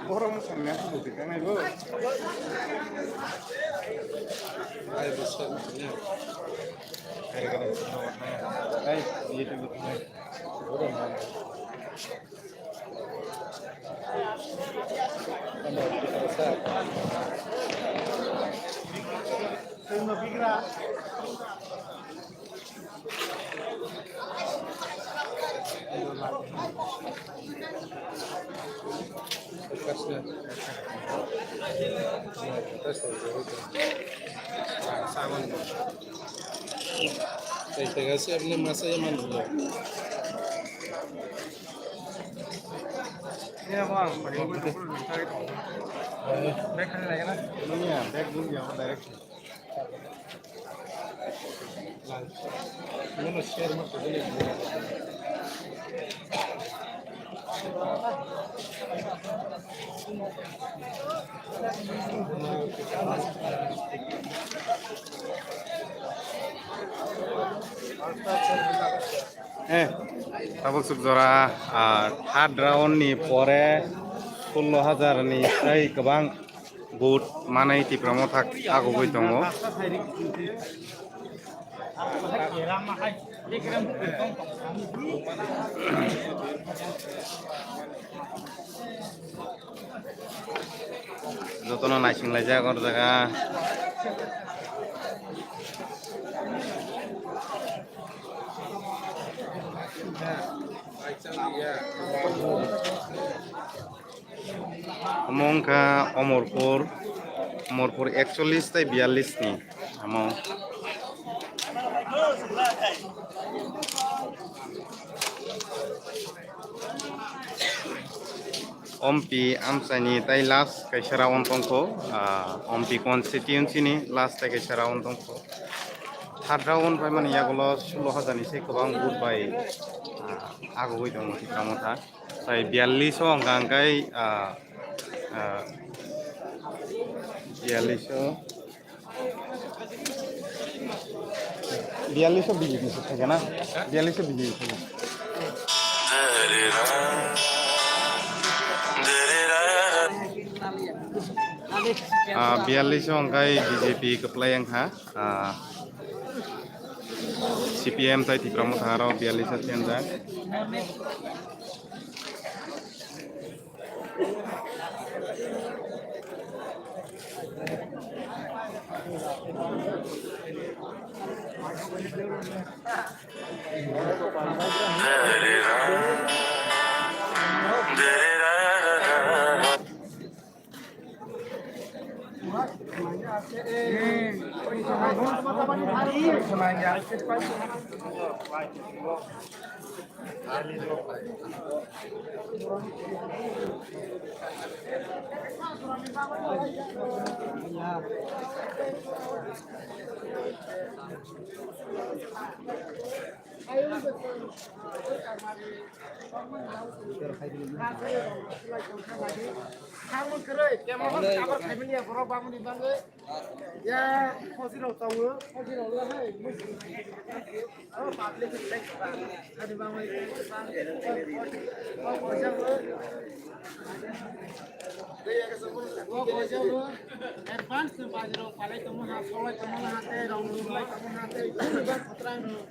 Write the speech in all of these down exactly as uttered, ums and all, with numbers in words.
Borok no samya buti tanai bo. Ai, bo sa ni. Ai, ga ni. Ai, ye tu. Tei tega se abni masa ya man dulu. Ini apa? Paling gue dulu minta itu. Baik kan lagi kan? Ini ya, baik dulu ya, direct. Ini share mah dulu. Eh, tabuk suk jora, ah, third round ni pore sullo hajar ni sai kwbang vote manai Tipra Motha agugwi tongo. Jotono naising laijak o jaga. Omo wngkha Omorpur, Omorpur ekchollis tei biyallis ni omo. Ompi amchaini tei last kaisa round tongkho, ah, Ompi constituency ni last tei kaisa round tongkho. Third round paimani yagulo sullo hajar ni se kwbang vote bai, ah, agugwi tongo Tipra Motha. Tai biyallis o hwnka hwnkhe, ah, ah, biyallis o, biyallis o B J P se thangkha na? Biyallis o B J P se. Ah, biyallis o hwnkhai B J P kwplai wngkha. Ah, C P M tai Tipra Motha aro biyallis o thenjak. Advance ni bajirok palai tongma ha, solai tongma ha, tei rong rulai tongma ha, tei bini bang phatrang rok.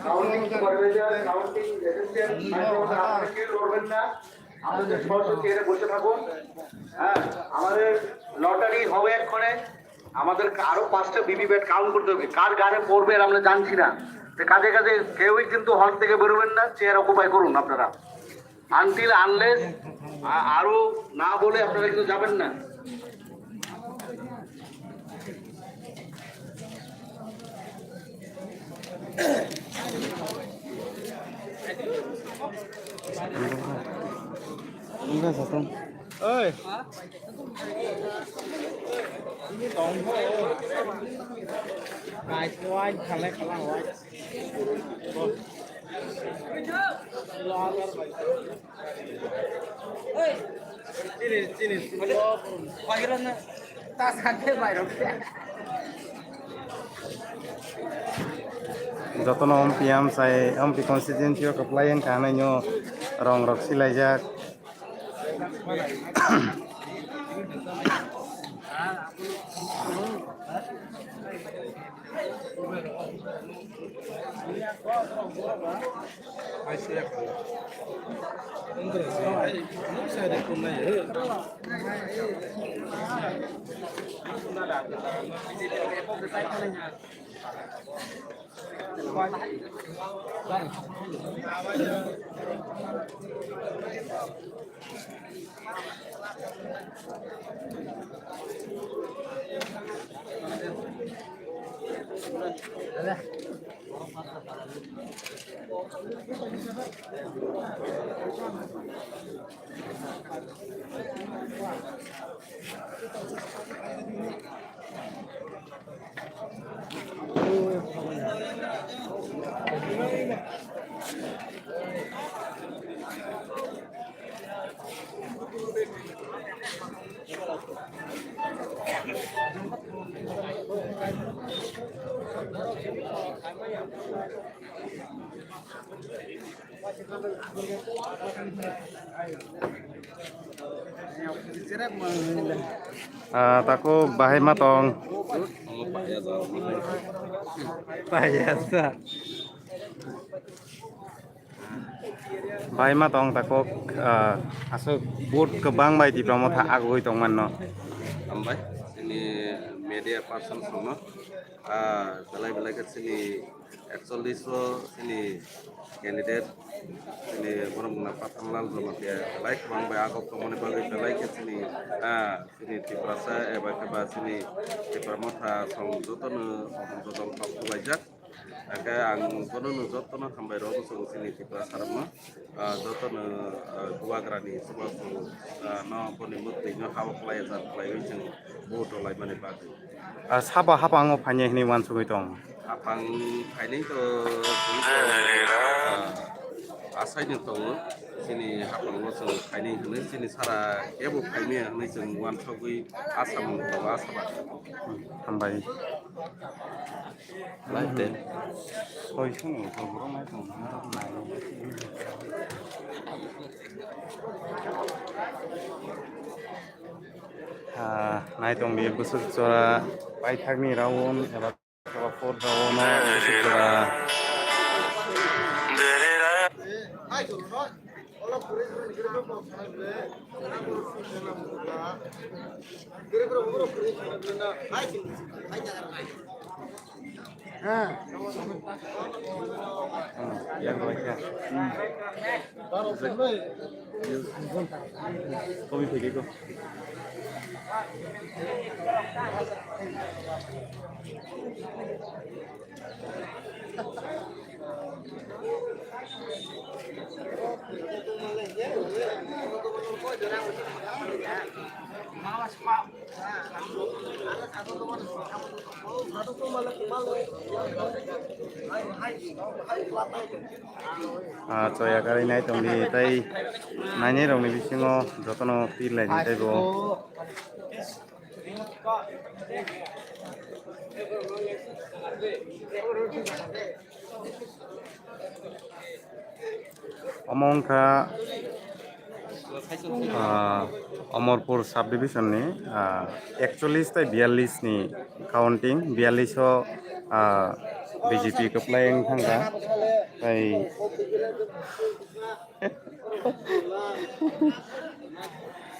Counting supervisor, counting assistant, microphone আপনারা কেউ লড়বেন না। আপনাদের স্ব স্ব চেয়ারে বসে থাকুন। হ্যাঁ, আমাদের লটারি হবে এক্ষণে। আমাদের আরো পাঁচটা ভিভিপ্যাট কাউন্ট করতে হবে। কার গানে পড়বে আর আমরা জানছি না। তো কাজে কাজে কেউই কিন্তু হল থেকে বেরোবেন না, চেয়ার অকুপাই করুন আপনারা। আনটিল আনলেস আরো না বলে আপনারা কিন্তু যাবেন না। Jotono ompi amsai, ompi constituency o kwplai wngkha hwnwi no rong rok silaijak. Ah, takhuk bahai ma tong. Bahai ma tong takhuk, ah, aswk vote kwbang bai Tipra Motha agoi tong manno. Hambai, chini media person songno, ah, belai belai khe chini ekchollish o chini candidate, chini borok mungna Pathanlal Jamatia belai kwbang bai agok tongmani bagwi belai khe chini, ah, chini Tiprasa eba khe ba chini Tipra Motha song jotono joto kok khubaijak. Hake ang bono no jotono hambai rw muchungo chini Tiprasa rokno, ah, jotono, ah, Bubagrani chubachu, ah, no boni mwtwi no ha o kwlai jar kwlaiwi chwng vote rw laimani bagwi. Ah, sabo haphango phainai hwnwi uansugwi tong? Haphang phainai to chwng to, ah, asaino tongo. Chini haphango chwng phainai hwnwi, chini sara kebo phaimaya hwnwi chwng uansugwi asa mung tongo, asa ba. Hambai. Lai te. Soi sung ni to bro nai tong na nai. Ah, nai tong di bwswk jora paithakni round eba fourth round o bwswk jora. Ah, choya kari nai tong di, tai nainai rok ni bisingo jotono tir lai di taibo. Omo wngkha, ah, Omorpur subdivision ni, ah, ekchollish tai biyallish ni counting, biyallish o, ah, B J P kwplai wng thangkha, tai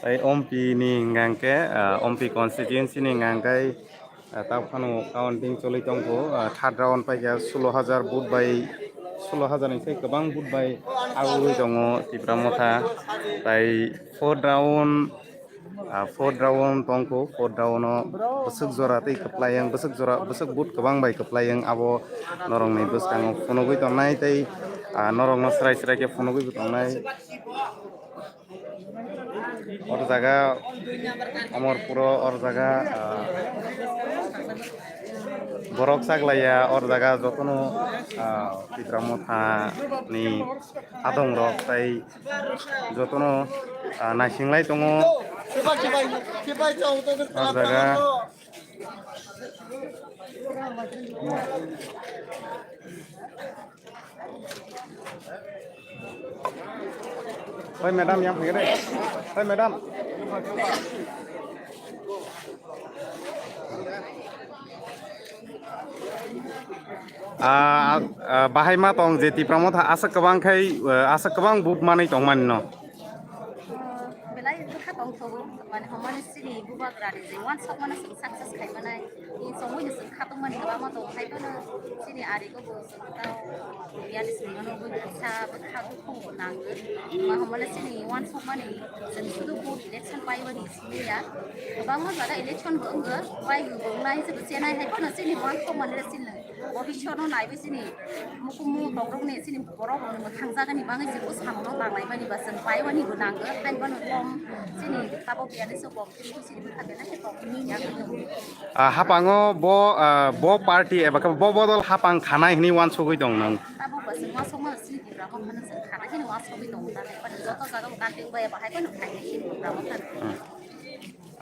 Tai Ompi ni hingka hingke, ah, Ompi constituency ni hingka hingke, ah, tamo phano counting choli tongkho, ah, third round paikha sullo hajar vote bai, sullo hajar ni sai kwbang vote bai, Aboni tongo Tipra Motha, tai fourth round, ah, fourth round tongkho, fourth round o bwswk jora tei kwplai yang, bwswk jora, bwswk vote kwbang bai kwplai yang, abo norokni bwskango phunugwi tongnai tei, ah, norokno swrai swrai khe phunugwi bo tongnai. Or jaga Omorpuro, or jaga, ah, borok chaklaiya, or jaga jotono, ah, Tipra Motha ni adongrok tai jotono, ah, naisinglai tongo. Or jaga Hoi madam, yang phai re. Hoi madam. Ah, ah, bahai ma tong je Tipra Motha aswk kwbang khai, ah, aswk kwbang vote manwi tong mani no. Belai bwkha tongthogo, mane, hwnmani chini bubagrani je uansukmano chwng success khaimanai, ni chongwino chwng khatungmani kwbangma tongo, haiphano chini arigo bo chwng tao biyani chwngno nugwi kisa bwkha bukhuk bo nango. Ma hwnmani chini uansukmani chwng sudu vote election paiwani simi ya. Kwbangma jaga election bo wngo, pai bo wngnai se bo chenai, haiphano chini uansukmani chini Bobiswt no naiwi chini mukumu tokrokni chini borok rokni mwthang jagani bagwi chini bwskango no tanglai mani ba chwng paiwani bo nango, hain bono kom chini tabok biyani se kom chini bwkha biyani se kom ni ya. Ah, hapango bo, ah, bo party eba khe bo bodol hapang khanai hwnwi uansugwi tong nang. Tabok ba chwng uansukma chini Tipra Motha no chwng khanai hwnwi uansugwi tongo, ta hai phano joto jaga bo kanti wngbai bahai phano khainai chini Tipra Motha no. Hmm.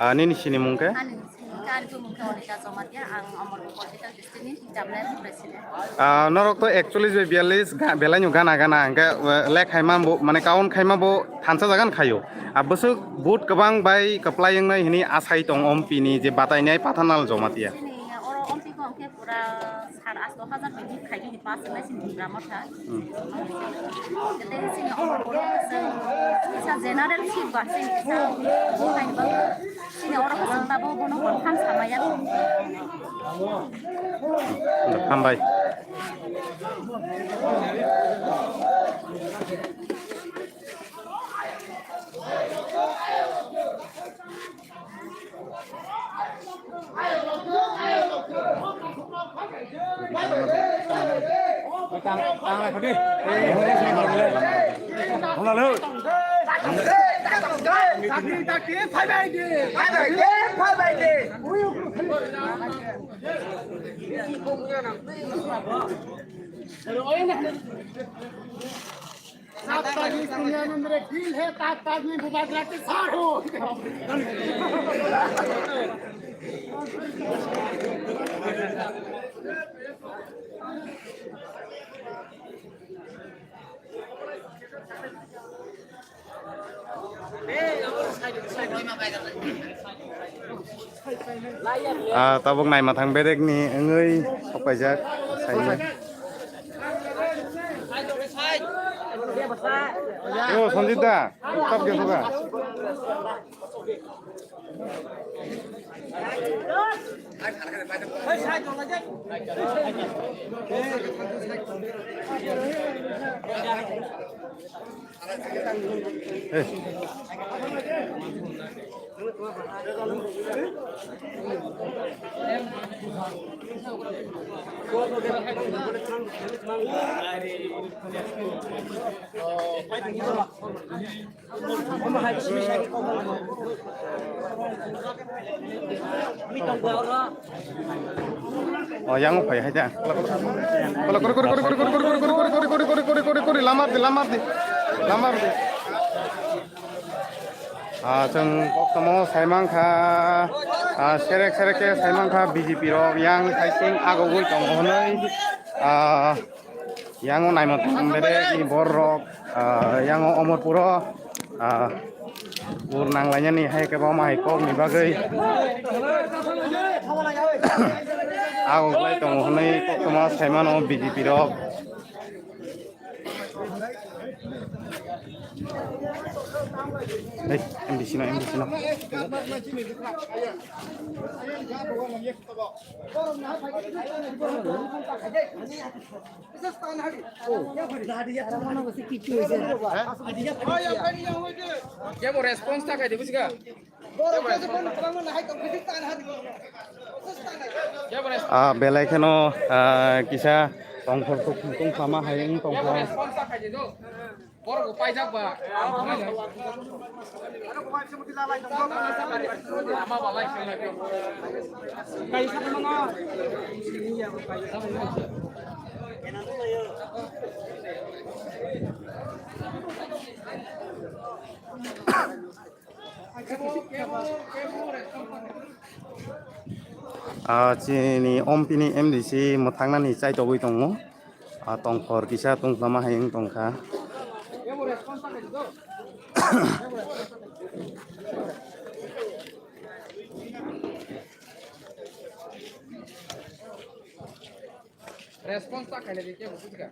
Ah, nini sinimung khe? Ani sinimung khe, ani bumung khe Onika Jomatia, ang Omorpur Political District ni Chaplain President. Ah, norok to ekchollish bai biyallish ga-, belaino gana gana hwnkhe, eh, lek khaima bo, mane count khaima bo thansa jagan khaio. Ah, bwswk vote kwbang bai kwplai wngnai hwnwi asai tong Ompi ni je batainai Pathanal Jomatia. Chini oro Ompi bo hwnkhe pura sat asto hajar bai khaidi ni pass wngnai chini Tipra Motha. Hmm. Tei chini Omorpur o chwng kisa general seat ba chini kisa buthai ba chini oro chwng tabok bono confirm samaya. Hambai. सात तारीख दुनिया में मेरे डील है, सात तारीख में बात रख के सार हो। Ah, tabuk naima thang bedek ni wngwi sok paijak saini. Yo, Sanjit da, tab ke soga. O, yang phai hai da. Kori, kori, kori, lamar di, lamar di, lamar di. Ah, chwng koktamo saimang kha, ah, serek serek khe saimang kha B J P rok yang thaising agogwi tongo hwnwi. Ah, Yang o naima thang bere ni borok, ah, yang o Omorpuro, ah, ur nang lainani hai khe bo ma hai kok ni bagwi. Ag uklai tongo hwnwi koktoma sai mano B J P rok. Hey, M D C no, M D C no. Kebo response ta khaidi, bujiga? Kebo response? Ah, belai kheno, ah, kisa tongkhor tuk tung sama hai wng tongkha. Kebo response ta khaidi do. Borok bo paijak ba. Ama ba lai khe lai. Ah, chini ompini M D C mwthangnani chaitogwi tongo. Ah, tongkhor kisa tungphama hai wng tongkha. Response ta khaile de kebo bujiga.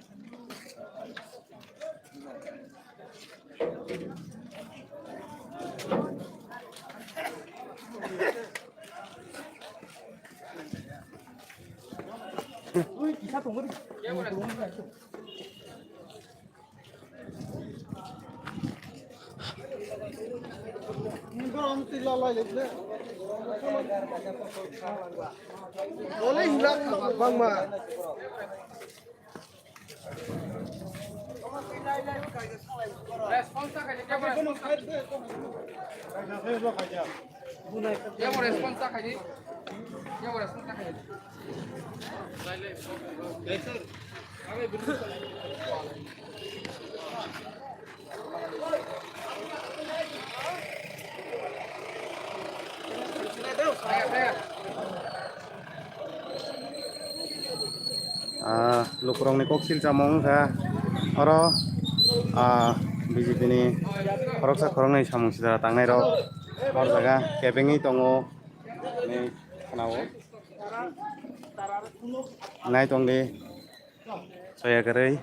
Ah, lukurokni kok silchamo wngkha oro, ah, B J P ni khoroksa khoroknwi samung sijara tangnairok o jaga kebengwi tongo hinwi khwnao. Nai tongdi. Soya kwrwi.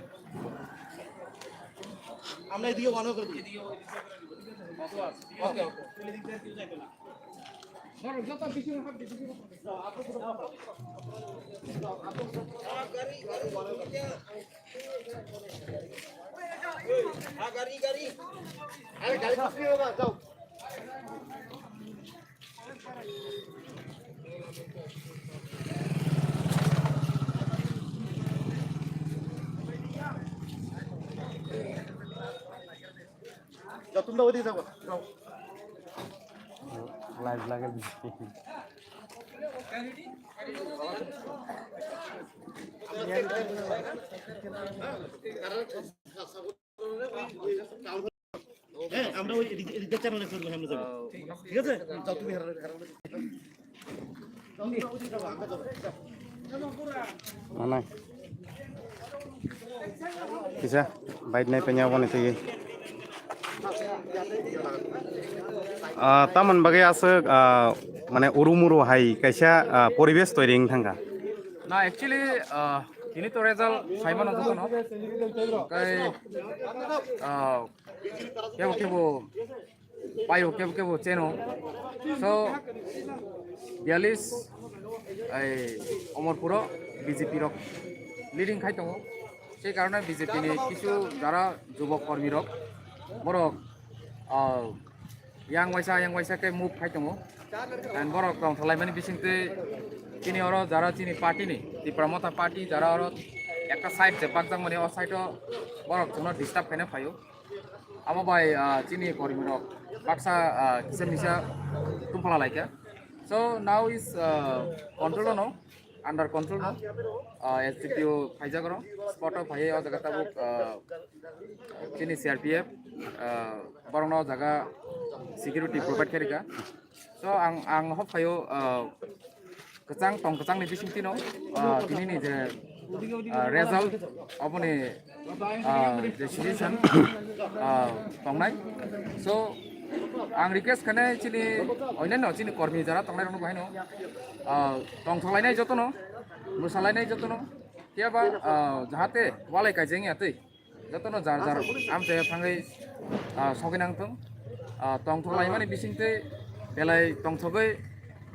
Live lage. হ্যাঁ, আমরা ওই এদিকে, এদিকে চ্যানেলে করবো, সামনে যাবো। ঠিক আছে? যাও, তুমি হেরা-, হেরা-, Manai. Kisa, bike nai penya boni twi. Ah, tamon bagwi aswk, ah, mane urumuru hai kaisa, ah, poribesh toiri wng thangkha. Na, actually, ah, tini to result saimano jotono. Kai, ah, kebo kebo paio kebo kebo cheno. So, biyalis, ei, Omorpuro B J P rok leading khai tongo. Sei karone B J P ni kisu jara jubok kormi rok, borok, ah, yang waisa, yang waisa khe move khai tongo. And borok tongthok laimani bisingtwi chini oro jara chini party ni, Tipra Motha Party jara oro ekta side je bakjakmani, o side o borok chwngno disturb khaina phaio. Abo bai, ah, chini kormi rok baksa, ah, kisa misa tumpala laikha. So now is, ah, control no, under control no. Ah, S D P O phaijak oro, spot o phaiwi o jaga tabuk, ah, chini C R P F, ah, borokno o jaga security provide khairikha. So ang, ang hok phaio, ah, kwchang tong kwchangni bisingtwino, ah, tinini je, ah, result oboni, ah, je situation, ah, tongnai. So ang request khainai chini onyanno chini kormi jara tongnai rokno bahaino, ah, tongthok lainai jotono, mwsa lainai jotono, phiya ba, ah, jahate walai kaijak ya twi. Jotono jar jar amchai thangwi, ah, sogwi nang thung. Ah, tongthok laimani bisingtwi belai tongthogwi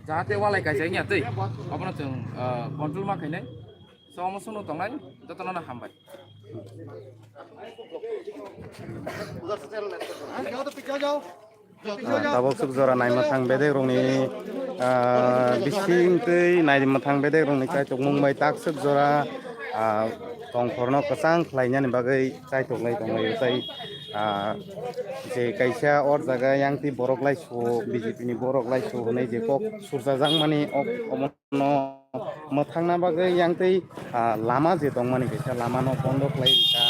jahate walai kaisa wngya twi. Abono chwng, ah, control ma khainai. So, omo sunu tongnai, jotono no hambai. Ah, tabuk swk jora naima thang bedek rokni, ah, bising twi naima thang bedek rokni kaitok mung bai tak swk jora, ah, tongkhorno kwchang khlainani bagwi kaitok lai tong laio tei, ah, je kaisa or jaga yang twi borok lai su, B J P ni borok lai su hwnwi je kok surjajak mani ok omo no mwthangna bagwi yang tei, ah, lama je tongmani kaisa lama no bondo khlai rikha.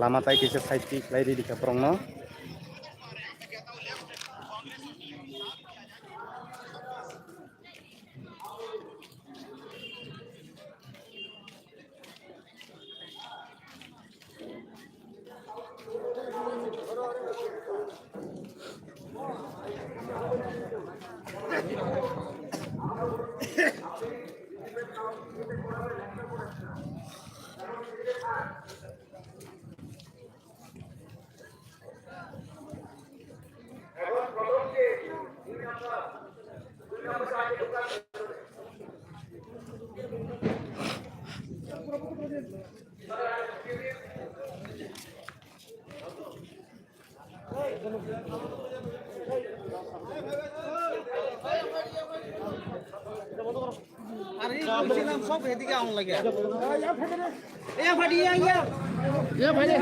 Lama tai kisa side khlai ri rikha borokno. আরে, বলছিলাম সব এদিকে আউন লাগে। এ ফাটি, ইয়া, ইয়া। এ ফাটি।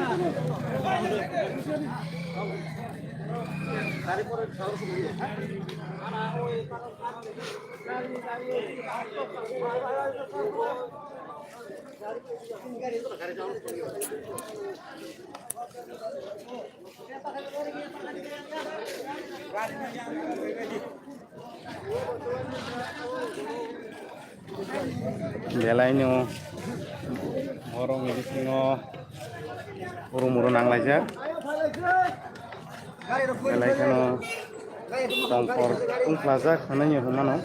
Belai no borok ni bisingo uru muru nang laijak. Belai kheno tongkhor wng plajak hinui hwnmano.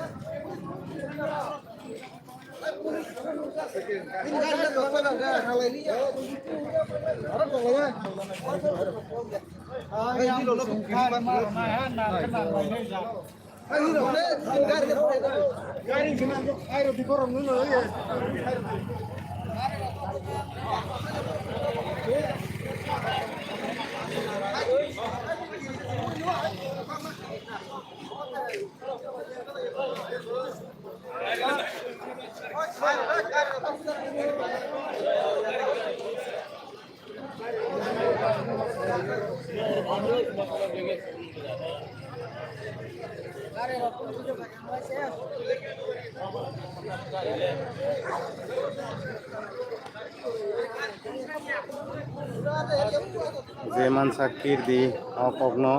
Je mansa kirdi o kokno,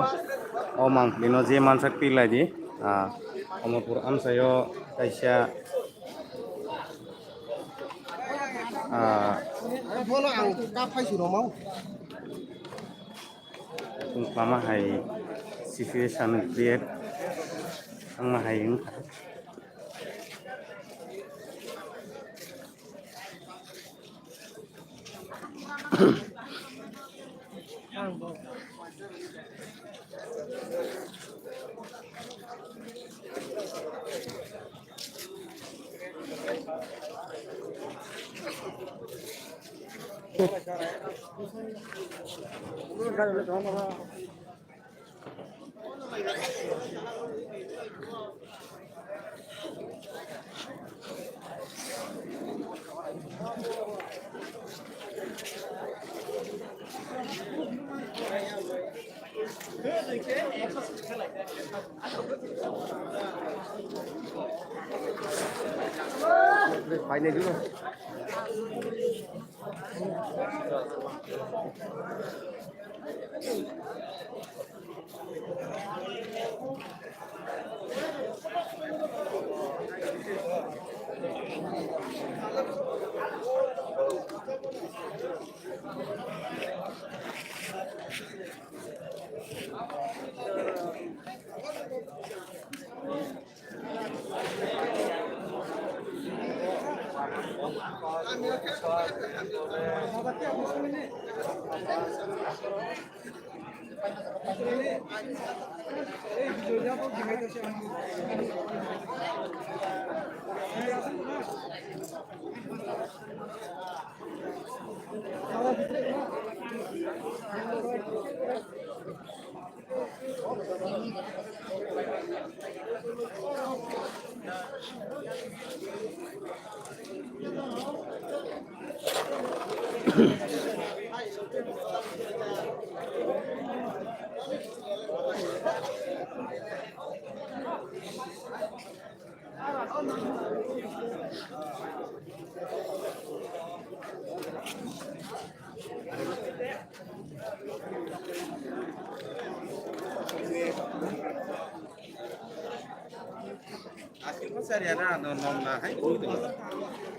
o mangpili no je mansa kirlai di, ah, Omorpur amchaio kaisa, ah, bono ang ta phaisi romao. Wngkha ma hai situation create wngma hai wngkha.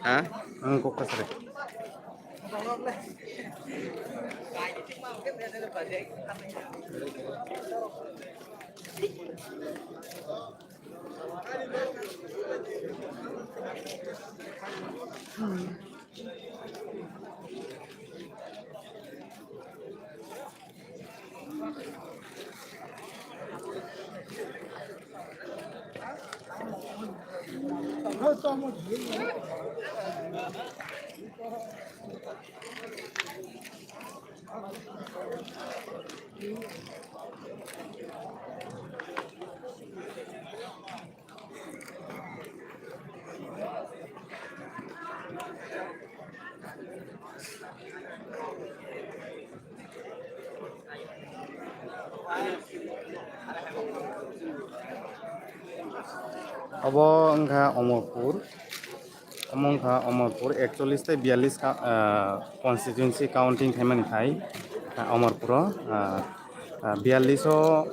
Ha? Ang kok kasari. Obo wngkha Omorpur. Omo wngkha Omorpur ekchollis tei biyallis ka-, ah, constituency counting khaimani khai, ah, Omorpuro, ah, ah, biyallis o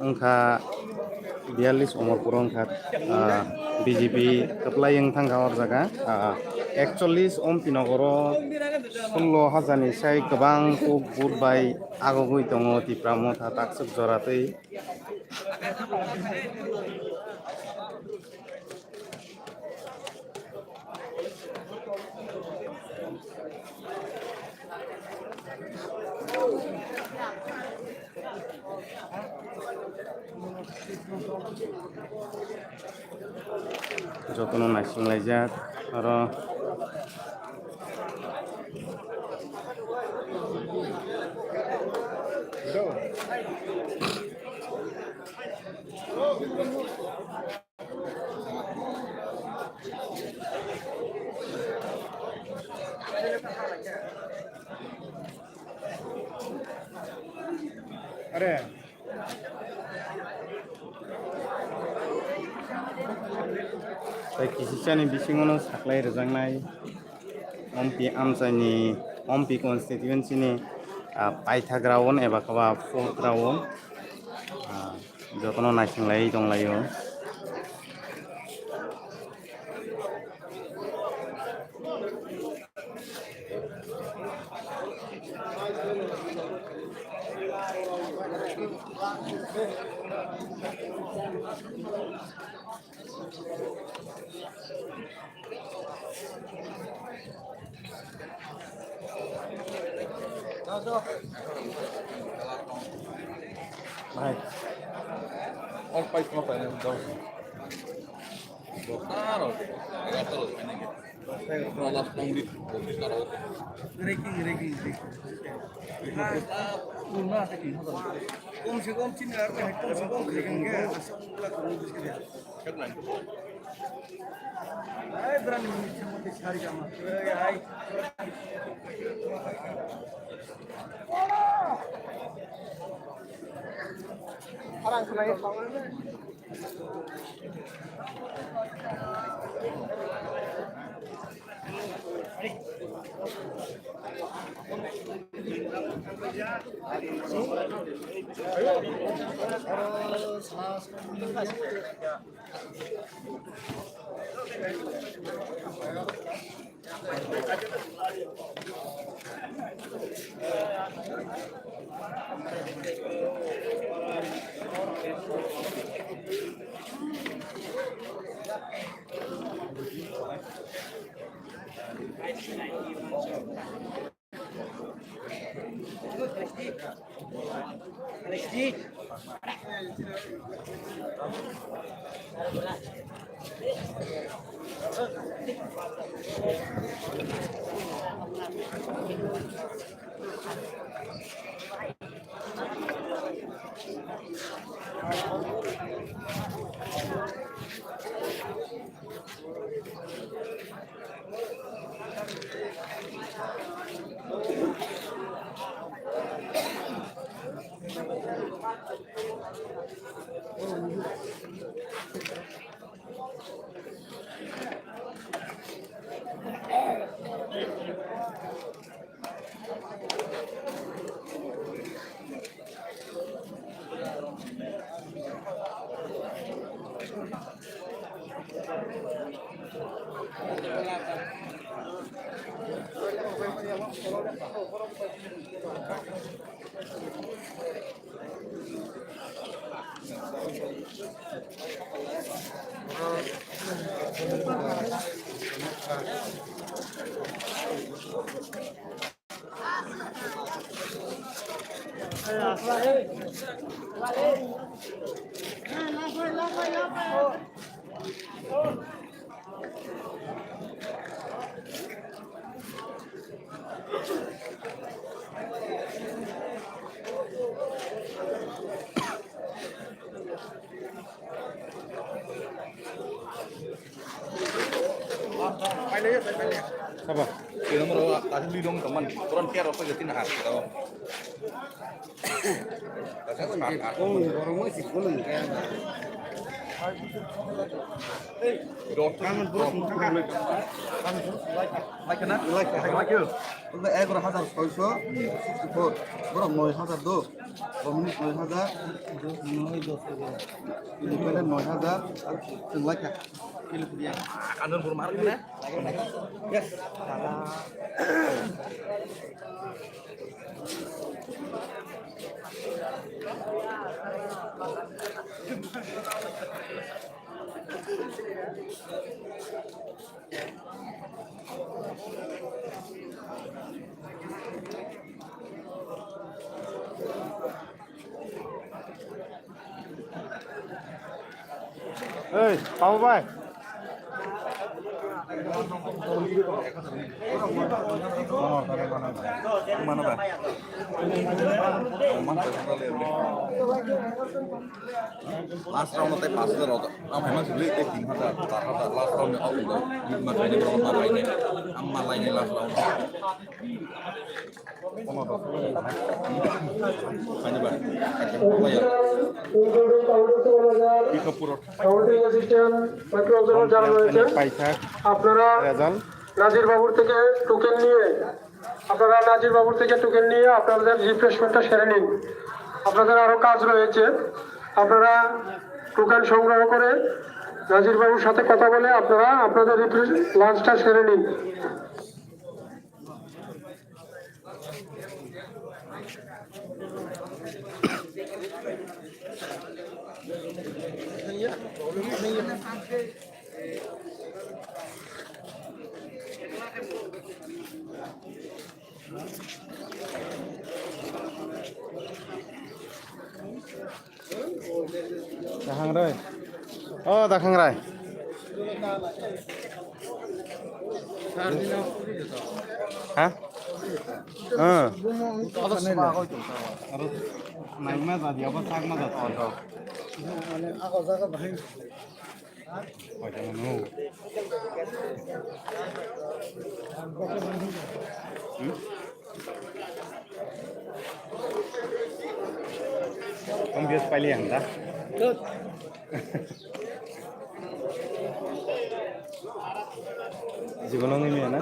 wngkha, biyallis Omorpuro wngkha, ah, B J P kwplai wng thangkha o jaga, ah, ekchollis Ompi nogoro sullo hajar ni sai kwbang kuk vote bai agogwi tongo Tipra Motha takswk jora twi. Jotono naisinglaijak aro. Are. Tai kisisani bisingono saklai rwjaknai Ompi amchaini, Ompi constituency ni, ah, paithagra o eba kaba fourth round o, ah, jotono naising lai tong lai o. Bhai, ang pai kuma pai na daw. Dokar, dokar pai na. Breaking, breaking, breaking. Kom se kom chini ar, kom se kom breaking ke. Headline. Ai, brand new sari kama. Ai. Arang khna ye. Saba, kaya nomor tadi beli dong teman, kurang tiar apa jadi nah, tahu. Egaroh hajar soiso sixty four, borok noi hajar do, Dominic noi hajar, Independent noi hajar, chwng laikha. Yes. Ei, Babu bhai. Last round tei pash hajar rok. Ang hai ma sugli tei tin hajar, char hajar, last round ni ok ndo. Bit ma khaini borok ma laini. Ang ma laini last round. Khaini ba. Iko puro. Counting assistant, micro observer যারা রয়েছেন, পাইথা আপনারা রেজাল্ট নাজির বাবুর থেকে টোকেন নিয়ে আপনারা নাজির বাবুর থেকে টোকেন নিয়ে আপনাদের রিফ্রেশমেন্টটা সেরে নিন। আপনাদের আরও কাজ রয়েছে, আপনারা টোকেন সংগ্রহ করে নাজির বাবুর সাথে কথা বলে আপনারা আপনাদের রিফ্রেশ লাঞ্চটা সেরে নিন। Dakhang rai. Oh, dakhang rai. Ha? Ah. Aro naima jadi apa sak ma jadi. Ang bias pali ang da. Jibono ngi miya na.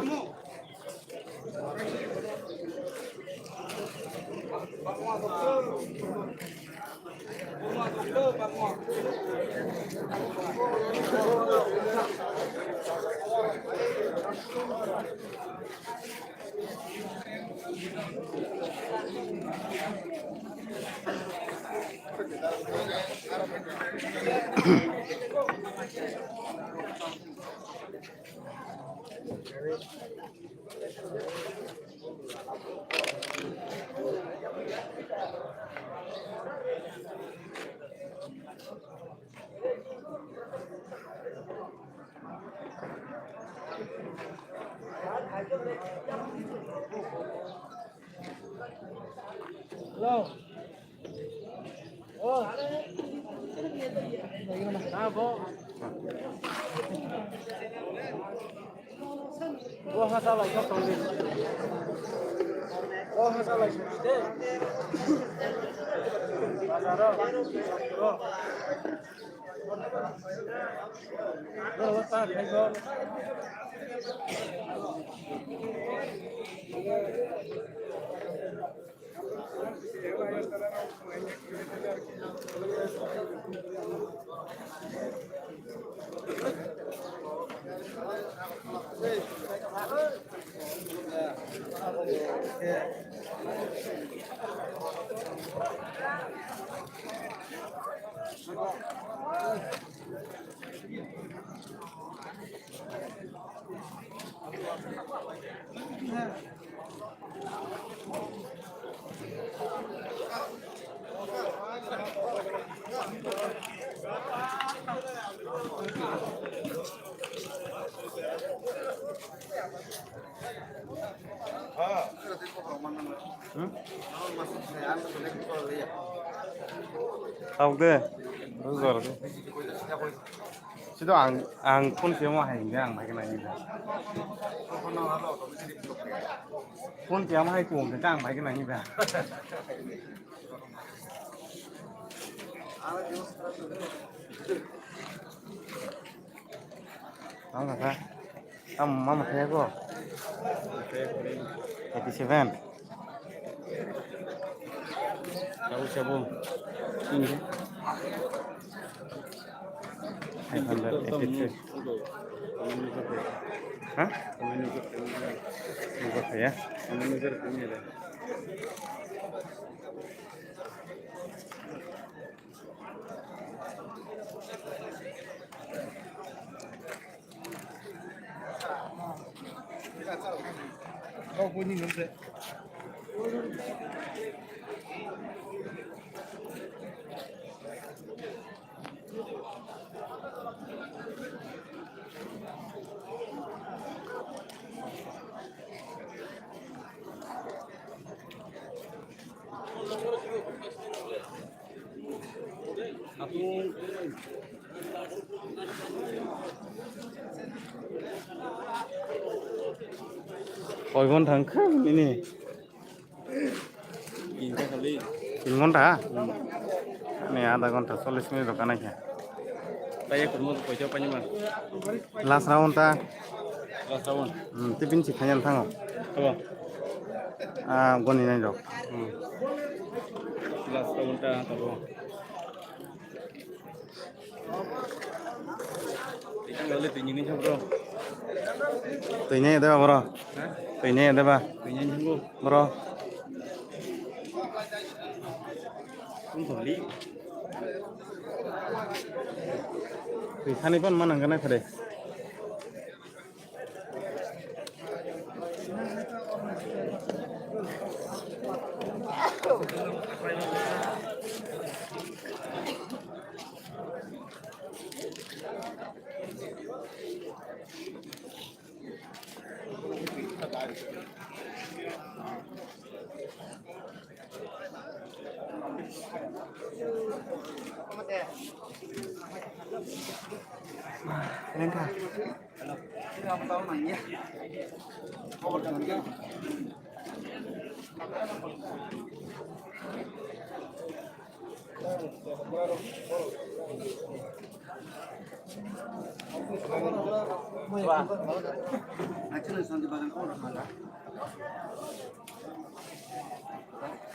O ha salai kha tongdi. O ha salai sudi de. Bazaro. O ta khai go. Tabuk de, rwjor de. Sido ang, ang phone khe mo hai hwnde ang bai khe nang nida. Phone khe mo hai kung khe ang bai khe nang nida. Ang kha. Tamo mama kaya ko? Eighty seven. Tahu siapa? Ini. Five hundred eighty three. Hah? Bukan ya? Koibon thangkha nini? Tin ghonta? Ni adha ghonta, chollish minute rok kanai kha. Last round ta. Last round. Hmm, tipin si khayan thango. Abo. Ah, goni nai rok. Hmm. Last round ta tabo. Twi nai deba boro. Twi nai deba. Boro. Twi sani pan manang ganai phade. Lengkha.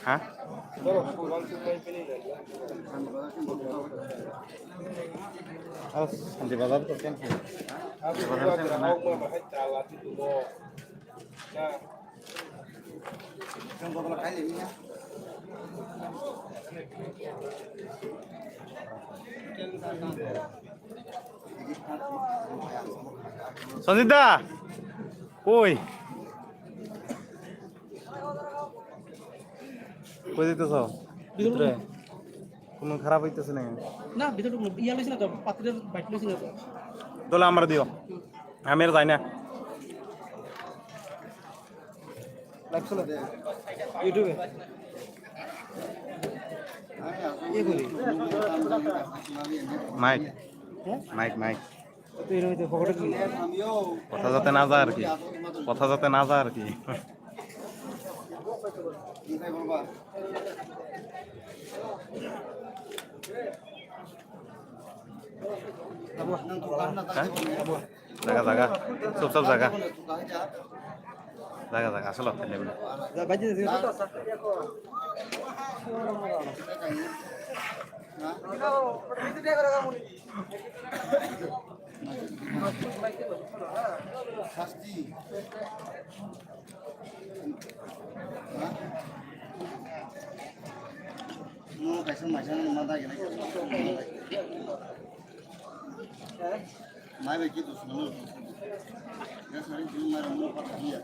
Ha? Oh, di bazar to kan. Di bazar to kan. Sanjit da. কই? কই দিতেছ? ভিতরে। ভিতরে? কোনো খারাপ হইতেছে না? না, ভিতরে ঢুকলো। ইয়া লইছে না তো, পাত্রের বাইট লইছে না তো। দলে আমরা দিও। আমি আর যাই না। Live চলে। YouTube-এ। ইয়ে করি। মাইক। হ্যাঁ? Mike, mike. কথা যাতে না যায় আর কি, কথা যাতে না যায় আর কি। হ্যাঁ? জাগা, জাগা, চুপচাপ জাগা। জাগা, জাগা, আসলে অর্থ নেই। শাস্তি। Mo kaisa maisa no ma dagi na. Mai bai ki dusman. Ya sari jin mara mo pa dia.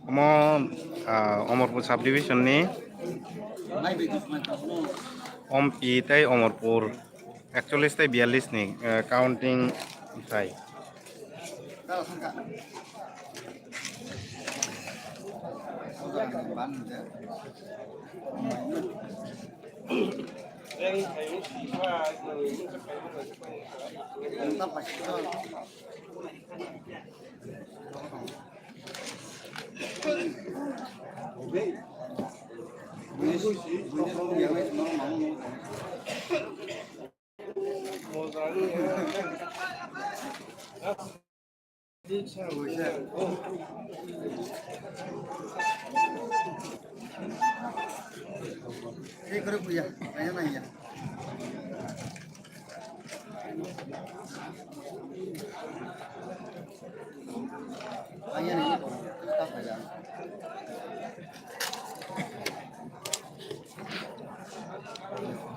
Omo, ah, Omorpur subdivision ni. Mai bai dusman ta no. Ompi tei Omorpur. Ekchollis tei biyallis ni, eh, counting sai.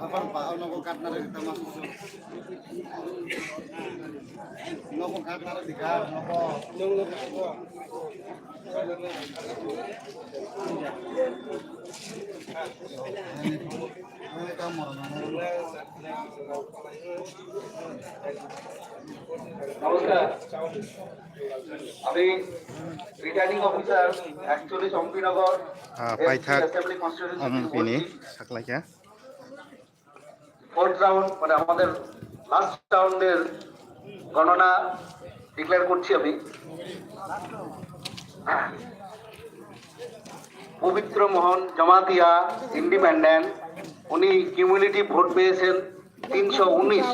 Apa, Pak? Oh, noko katna lagi, tama susu. Noko katna lagi, kar, noko. নমস্কার। আমি returning officer একচল্লিশ Ampinagar, ah, ST paithak assembly constituency Ompini সাকলাইকা। Fourth round, মানে আমাদের লাস্ট রাউন্ডের গণনা ডিক্লেয়ার করছি আমি। পবিত্র মোহন জমাতিয়া, ইন্ডিপেন্ডেন্ট, উনি কিউমুলেটিভ ভোট পেয়েছেন তিনশো উনিশ।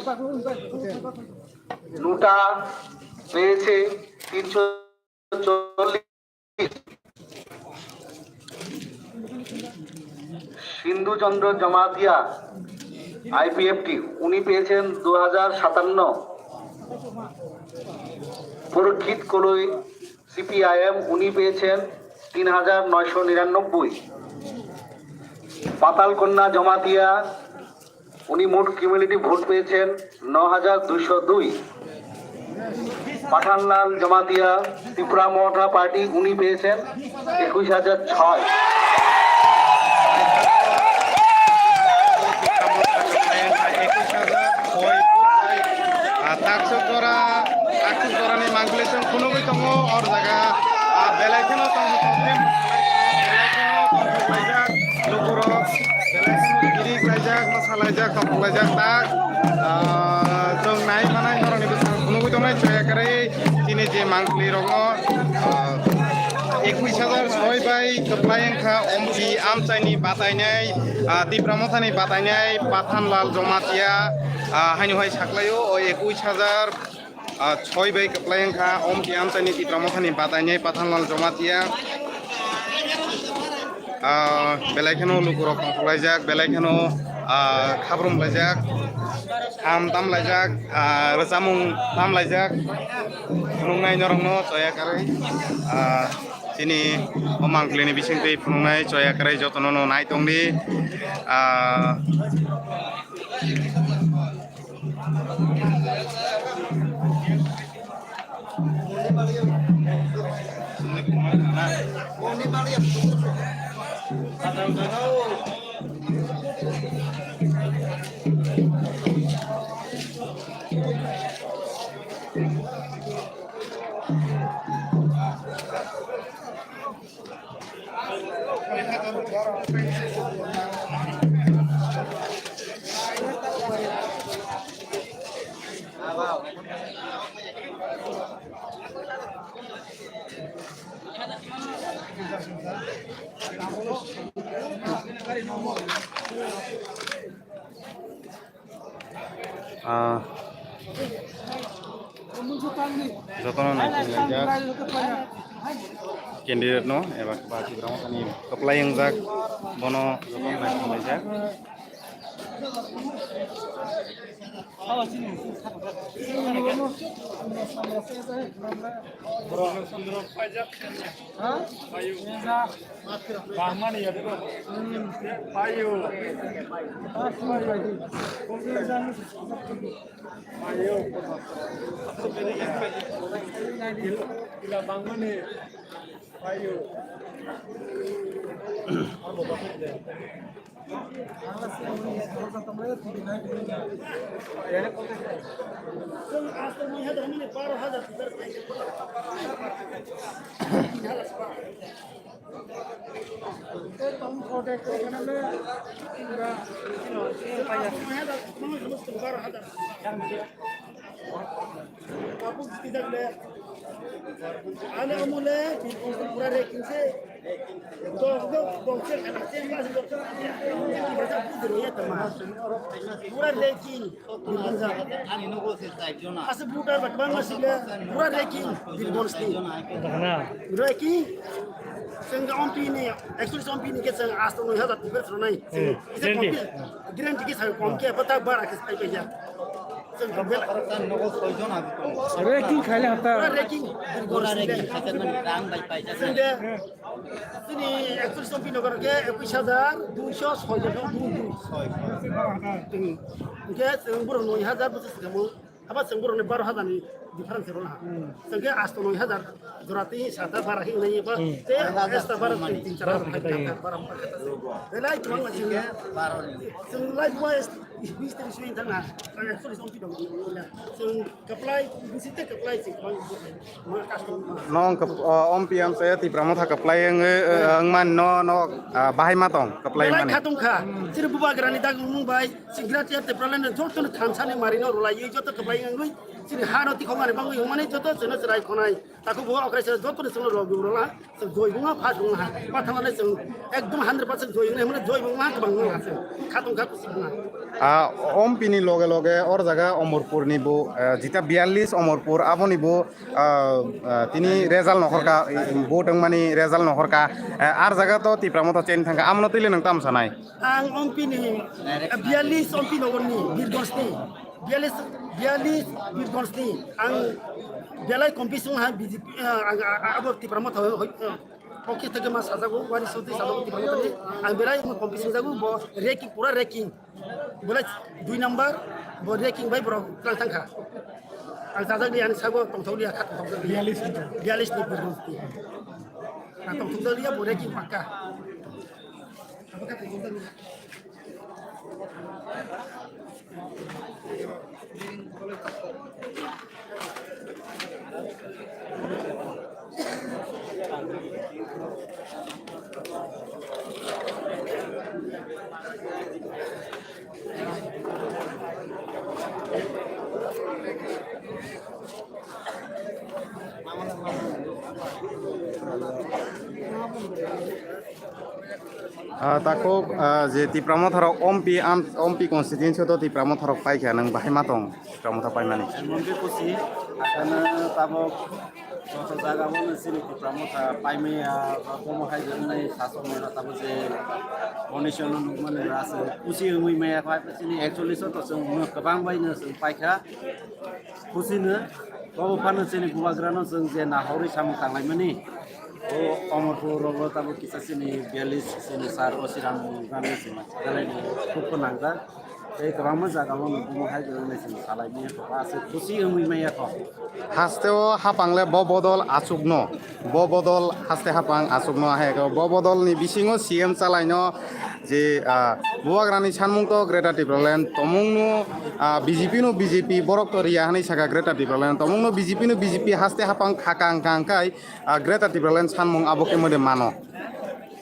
নুটা পেয়েছে তিনশো চল্লিশ। সিন্ধুচন্দ্র জমাতিয়া, আইপিএফটি, উনি পেয়েছেন দু হাজার সাতান্ন। পরীক্ষিত কলই, সিপিআইএম, উনি পেয়েছেন তিন হাজার নয়শো নিরানব্বই। পাতালকন্যা জমাতিয়া, উনি মোট কিউমুলেটিভ ভোট পেয়েছেন ন হাজার দুইশো দুই। পাঠানলাল জমাতিয়া, ত্রিপুরা মথা পার্টি, উনি পেয়েছেন একুশ হাজার ছয়। Ah, taksok jora, taksok jorani mangpili chwng phunugwi tongo, or jaga, ah, belai kheno tongthok, belai kheno tongthok laijak, lukurok belai kheno giri khlaijak, bwsa laijak, tongthok laijak, tak, ah, chwng nai manai norokni bwskango phunugwi tongnai, chaya kwrwi chini je mangpili rokno, ah, ekwis hajar soi bai kwplai wngkha, ompi amchaini batainai, ah, Tipra Mothani batainai Pathanlal Jamatia, ah, haino hai saklaio, o ekwis hajar, ah, soi bai kwplai wngkha, ompi amchaini Tipra Mothani batainai Pathanlal Jamatia. Ah, belai kheno lukurok tongthok laijak, belai kheno, ah, khabrum laijak, kham tam laijak, ah, rwchapmung tam laijak, phunuknai norokno chaya kwrwi, ah, chini o mangpili ni bisingtwi phunuknai chaya kwrwi jotono no nai tongdi, ah, Ah, jotono naisingjak candidate no eba ba Tipra Motha ni kwplai wngjak, bono jotono naisingjak. Ano amule, pura reking se. Dok, dok, dok, se, kana, se, mas, dok, se, pura reking. Ani nogo se chai jona. Asa voter bat bang masile, pura reking, Birbal state. Reking, sengga ompi ni, actually ompi ni ke seng asta noi hajar tipe sronai. Hmm. Ise guarantee. Kompi, guarantee ke sa kompi apa tak bara ke sai pe ya. Seng bela. Nogo soi jona. Reking khaile hata. Pura reking, Birbal state. Sengga, sini actually ompi nogo ke ekus hajar duiso soi jona. Hingke chwng borok noi hajar bwswk swkamo, haba chwng borokni baro hajar ni difference rwna ha. Hmm. Chwngke asto noi hajar jora twi sata bara hingnai ba, hmm, te extra bara twi tin char hajar bara hingnai. Belai kwbangma chwng, chwng life wise bis tris min thangna, chwng actually something dong. Chwng kwplai, bisi te kwplai chwng kwbang. Nong kep-, o, ompi amchaya Tipra Motha kwplai wngwi, eh, wngman no, no, ah, bahai ma tong kwplai mani. Khatung kha. Chini bubagrani dagmung bai, chini Greater Tipraland joto ni thansa ni mari no rwlai, joto kwplai wngwi, chini ha no tikhok mani bangwi wngmani joto chini chwrai khonai. Takhuk bo okrai se joto ni chini rwgwi rwla, chwng joi buma, phas buma ha. Pathama le chwng ekdom hundred percent joi wngwi, mane joi buma, kwbang wngwi ha chwng. Khatung kha kusi buma. Ah, ompi ni loge loge or jaga Omorpur ni bo, eh, jita biyallis Omorpur aboni bo ah, ah, tini result nohorka, vote wngmani result nohorka, eh, ar jaga to Tipra Motha chen thangka, amno twi le nang tam sanai? Ang ompi ni, eh, biyallis ompi nogor ni, Birgos ni, biyallis, biyallis Birgos ni, ang belai kompi sung ha B J P, ah, ang, ah, ah, abo Tipra Motha hoi, hoi, ah, pokhe theke ma sajago, wari soti sajago Tipra Motha ni, ang belai kompi sung jago, bo reking, pura reking. Belai dui number, bo reking bai borok twlang thangkha. Ang chajak liya, ani sago tongthok liya, kha tongthok liya. Biyallis ni. Biyallis ni bwrwi. Ang tongthok liya, bo reking pakka. Ah, takhuk, ah, je Tipra Motha rok ompi, am, ompi constituency to Tipra Motha rok paikha, nwng bahai ma tong Tipra Motha paimani? Mungkin kusi, karena tabok joto jaga o no chini Tipra Motha paimaya, ba bomo hai je wngnai sasok maya tabok je condition no nukmani ase kusi wngwi maya kha chini actually so to chwng kwbang bai no chwng paikha. Kusino, bo phano chini bubagrano chwng je nahorwi samung tanglaimani, o Omorpur rogo tabuk kisa chini biyallis chini sir o Siram Gandhi chini belai no kuk pho nangjak. Tei kwbangma jagao no bumo hai kwrwngni chwng salai maya kho, aswk khusi wngwi maya kho. Hasteo hapang le bo bodol achukno, bo bodol haste hapang achukno hai khe bo bodolni bisingo C M chalaino je, ah, Bubagrani sanmung to Greater Tipraland tomungno, ah, B J P no B J P borok to riya hwnwi saka Greater Tipraland tomungno B J P no B J P haste hapang khakang kang kai, ah, Greater Tipraland sanmung abo khe mode mano.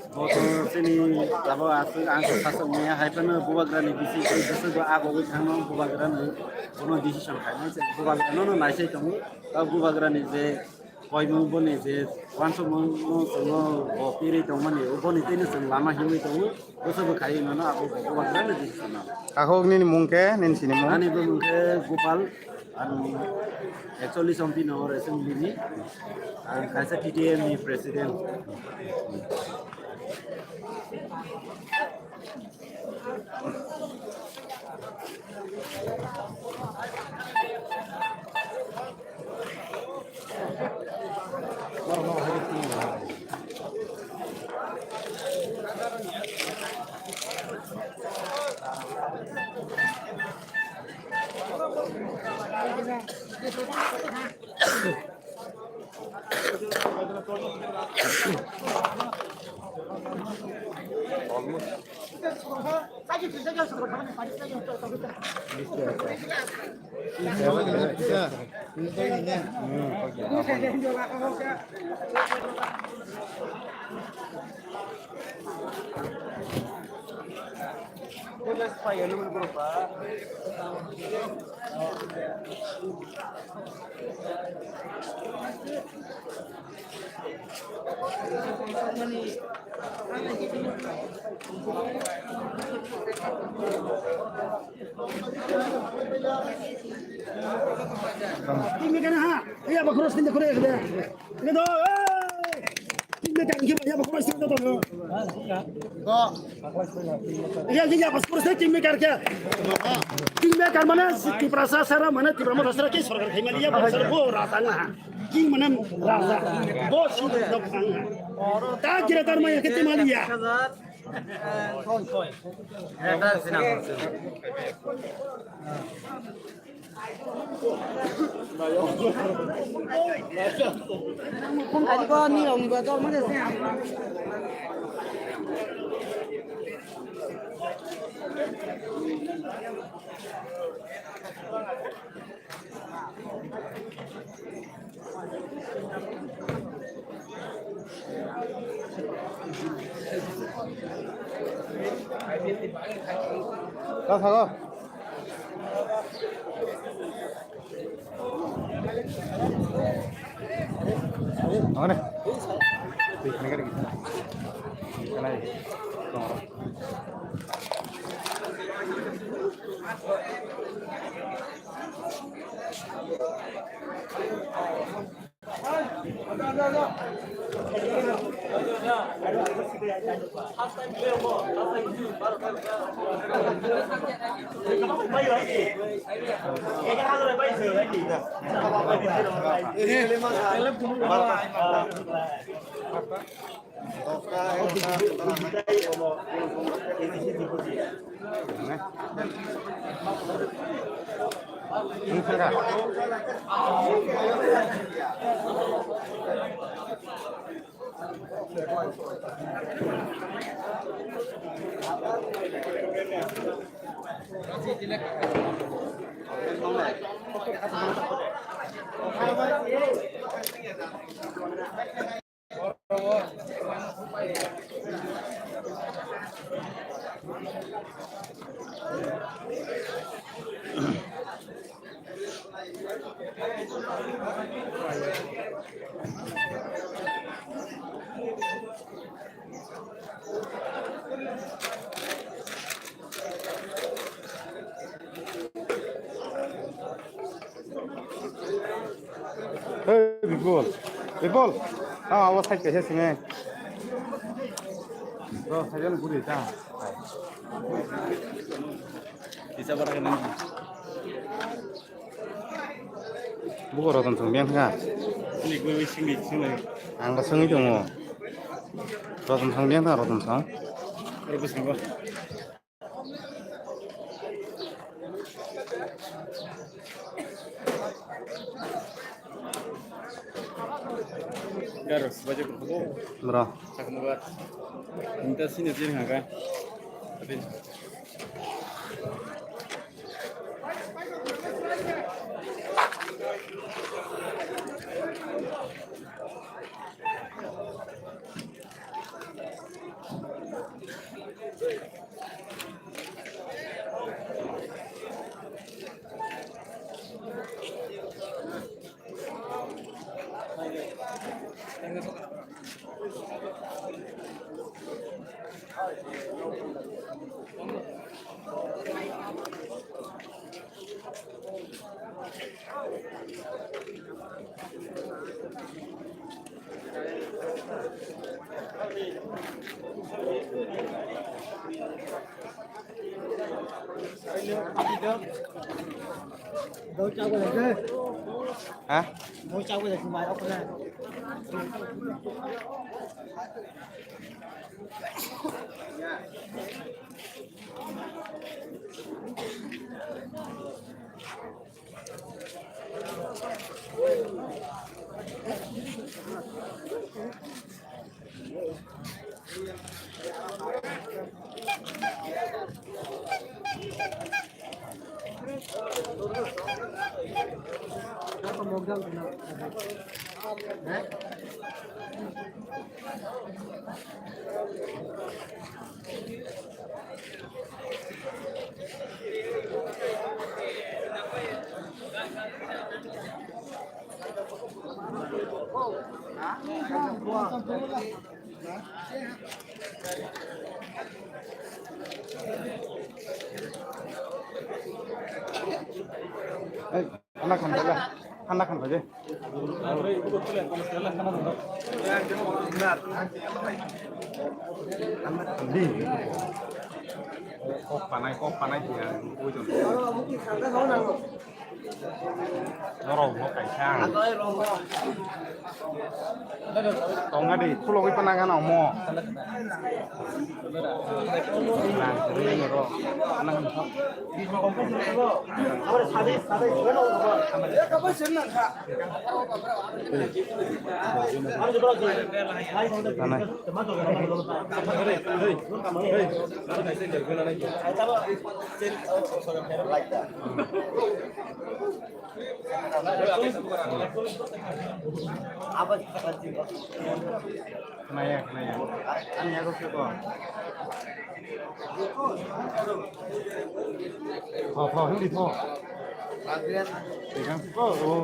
Bo to chini abo aswk ang khe sasok maya hai phano Bubagrani bisi khe bwswk bo agogwi thangno Bubagrani bono decision khainai se Bubagrano no naisai tongo. O Bubagrani je koimung boni je wansukmung no chwngno bo pirwi tongmani boni tei no chwng lama hiwi tongo. Bwswk bo khaiwi mano abo bo Bubagrani decision no. Takhuk nini mung khe nini sinimung? Ani bumung khe Gopal, ang actually Sompinagar Assembly ni, ang kaisa T T M ni President. Tinggi kana ha? Iya, bakro sini kore ya. Ini do. Tinggi kan kita ya bakro sini do. Iya, iya, bakro sini tinggi kan ke. Tinggi kan mana si Tiprasa sara mana Tipra Motha sara ke sorkar khai mali ya bakro sara bo rasa na. King mana rasa. Bo si do khang. Ta kira tar maya ke timali ya. Hey, Bipul. Bipul. Ah, awas hai kaisa sini. Bro, saya guri ta. Bisa bara kena. Buko Roton Song biang kha. Ini gue wishing di sini. Ang ba songwi tongo. Roton Song biang kha, Roton Song. Ini gue sini. Bro. Sakmuga. Inta sini sini haga. Tapi Ha? Thanda khan phai de, thanda khan phai de. Thanda khan di. Kok panai, kok panai dia. Norok no kaisa. Tonga di, khulogwi panai gana omo. Khwnaya, khwnaya. Ani yago khe ko. Tho, tho, hindi tho. Tiga, oh, oh.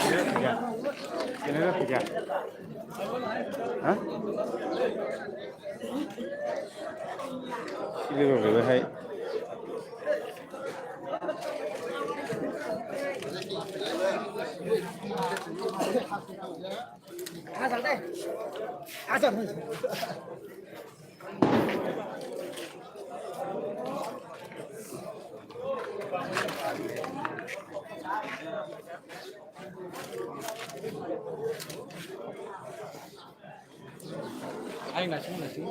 Tiga, tiga. Ini ada tiga. Hah? Sini dong, hai. Ai, nasing, nasing.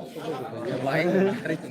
Yang lain, hari itu.